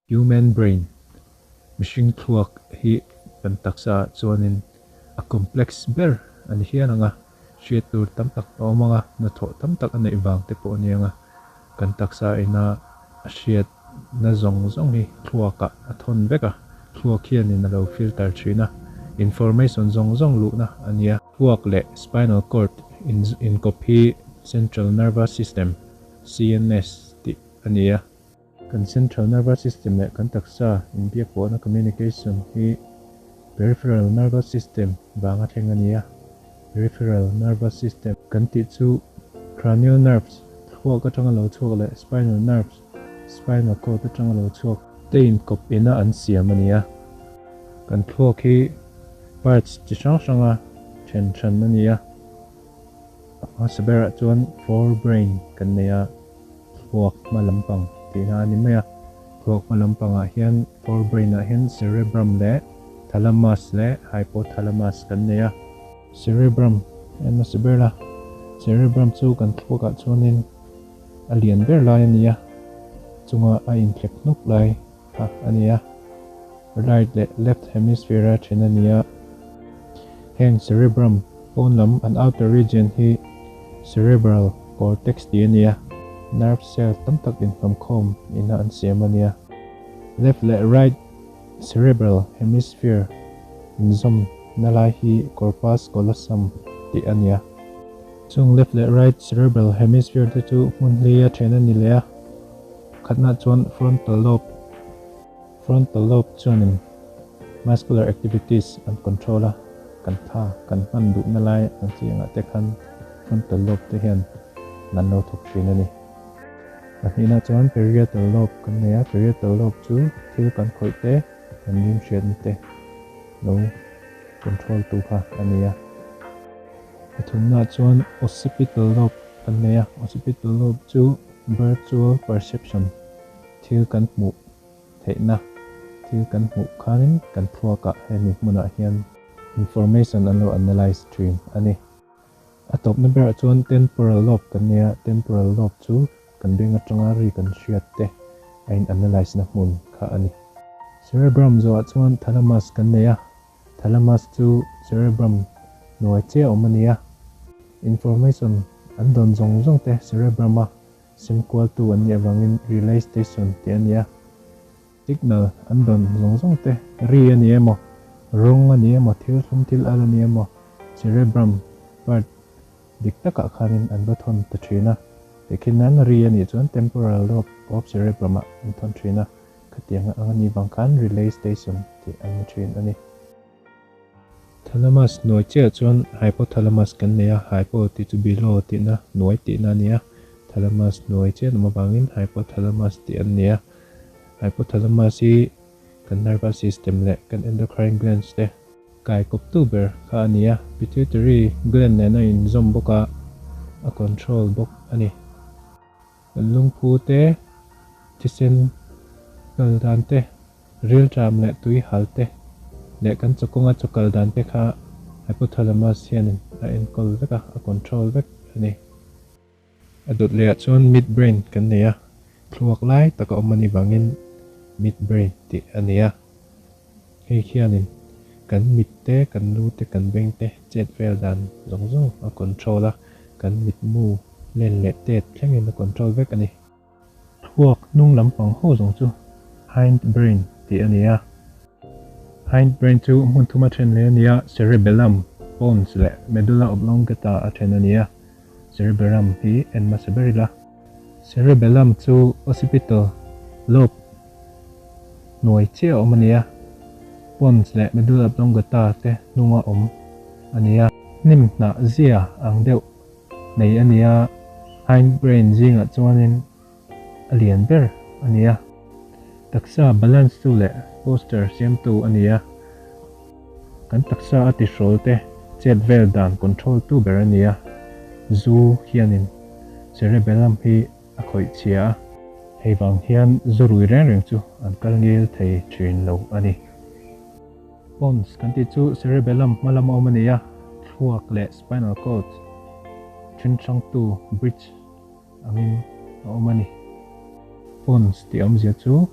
Human brain, mihring thluak hi kan taksa ah chuanin a complex ber a ni hial ang a, hriat tur tam tak a awm ang a, hnathawh tam tak a neih vang te pawh a ni ang a, kan taksa ina a hriat na zawng zawng hi thluak ah a thawn vek a, thluak hianin a lo filter thin a, information zawng zawng luhna a nia. Thluak leh spinal cord inkawp hi central nervous system, CNS, tih a ni a. Kan central nervous system leh kan taksa inbiak pawhna communication hi peripheral nervous system vanga thleng a ni a. Peripheral nervous system kan tih chu cranial nerves, thluak atanga lo chhuak leh spinal nerves, spinal cord atanga lo chhuak, te inkawp ina an siam a ni a. Kan thluak hi parts chi hrang hranga then hran a ni a. A hmasa berah chuan forebrain kan nei a. Thluak hma lampang tihna a ni mai a, thluak hma lampangah hian forebrain ah hian cerebrum leh thalamus leh hypothalamus kan nei a. Cerebrum en hmasa ber la, cerebrum chu kan thluakah chuanin a lian ber lai a ni a, chunga a inthlep hnuk lai kha a ni a, right leh left hemisphere a then a ni a. Heng cerebrum pawn lam an outer region hi cerebral cortex tih a ni a, nerve cell tam tak inhlawmkhawm ina an siam a nia. Left leh right cerebral hemisphere inzawm na lai hi corpus callosum tih a nia. Chung left leh right cerebral hemisphere te chu hmun hli a then a ni leh a, khatna chuan frontal lobe, Frontal lobe chuanin muscular activities an control a, kan tha kan hman duhna lai ang chi angah te khan frontal lobe te hian an lo thawk thin a ni. Pahnihna chuan parietal lobe kan nei a, parietal lobe chu thil kan khawih te, kan rim hriatna te lo control tu kha a ni a. Pathumna chuan occipital lobe kan nei a, occipital lobe chu virtual perception, thil kan hmuh theihna thil kan hmuh khanin kan thluakah hemi hmunah hian information an lo analyse thin a ni. A tawpna berah chuan temporal lobe kan nei a, temporal lobe chu kan beng atanga ri kan hriat te a in analyse na hmun kha a ni. Cerebrum zawhah chuan thalamus kan nei a, thalamus chu cerebrum hnuai chiah awm a ni a, information an dawn zawng zawng te cerebrum a Simkualtu an nih avangin relay station tih a ni a, signal an dawn zawng zawng te, ri a ni emaw, rawng a ni emaw, thil thlum thil al a ni emaw, cerebrum part dik takah khanin an va thawn ta thin a. Tehkhin nan ri a nih chuan temporal lobe of cerebrum ah an thawn thin a, khatiang ang a nih vang khan relay station tih an ni thin a ni. Thalamus hnuai chiah chuan hypothalamus kan nei a, hypo tih chu below tihna, hnuai tihna a ni a, thalamus hnuai chiah an awm avangin hypothalamus tih an ni a. Hypothalamus hi kan nervous system leh kan endocrine glands te kai kawptu ber kha a ni a, pituitary gland nen a inzawm bawk a, a control bawk a ni. Kan lungphu te, thisen kal dan te, rilṭam leh tui hal te leh kan chawkawnga chawkal dan te kha hypothalamus hianin a enkawl vek a, a control vek a ni. A dawt lehah chuan midbrain kan nei a, thluak lai taka awm a nih vangin midbrain tih a ni a. Hei hianin kan mit te, kan lu te, kan beng te chet vel dan zawng zawng a control a, kan mitmu len leh tet thlengin a control vek a ni. Thluak hnung lampang ho zawng chu hindbrain tih a ni a. Hindbrain chu hmun thuma then leh a ni a, cerebellum, pons leh medulla oblongata a then a ni a. Cerebellum hi en hmasa ber ila. Cerebellum chu occipital lobe hnuai chiah a awm a ni a, pons leh medulla oblongata te hnunga awm a ni a. Hnim hnah zia ang deuh nei a ni a, hindbrain zingah chuanin a lian ber a ni a. Taksa balance tu leh posture siamtu a ni a, kan taksa a tihrawl te chet vel dan control tu ber a ni a, zu hianin cerebellum hi a khawih chhia a, hei vang hian zu rui reng reng chu an kal ngil thei thin lo a ni. Pons kan tih chu cerebellum hma lama awm a ni a, thluak leh spinal cord then hrangtu bridge angin a awm a ni. Pons tih awmzia chu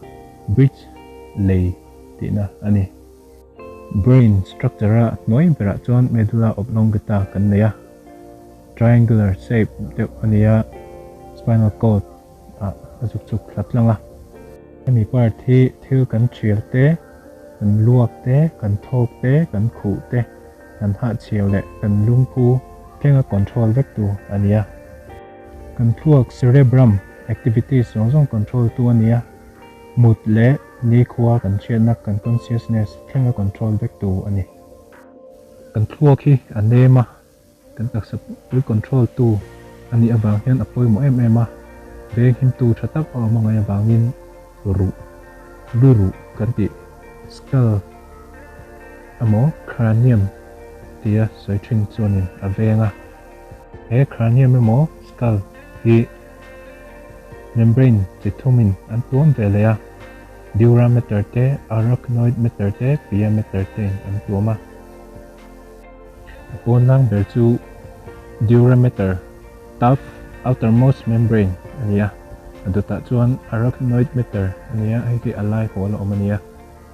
Bridge, lei tihna a ni. Brain structure-a hnuai berah chuan medulla oblongata kan nei a, triangular shape deuh a ni a, spinal cord ah a zuk chuk thla tlang a. Hemi part hi thil kan thial te, kan luak te, kan thawk te, kan khuh te, kan hahchhiau leh kan lungphu thlenga control vek tu a ni a. Kan thluak cerebrum activities zawng zawng control tu a ni a. Mut leh nikhua kan hriatna kan consciousness thlenga control vek tu a ni. Kan thluak hi a nem a, kan taksa pui control tu a nih avang hian a pawimawh em em a, veng himtu tha tak a awm a ngaih avangin ruh, lu ruh kan tih skull emaw cranium tia sawi thin chuanin a veng a. He cranium emaw skull hi Membrane chi thumin an tuam ve leh a, dura mater te, arachnoid mater te, pia mater tein an tuam a. A pawn lang ber chu dura mater, tough outermost membrane, a ni a, a dawtah chuan arachnoid mater a ni a, hei hi a lai hawl a awm a ni a,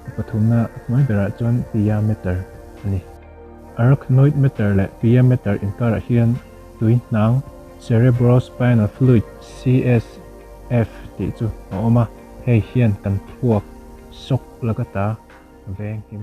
a pathumna hnuai berah chuan pia mater a ni. Arachnoid mater leh pia mater inkarah hian tui hnang Cerebrospinal fluid, CSF, tih chu a awm a, hei hian kan thluak sawk laka ta veng him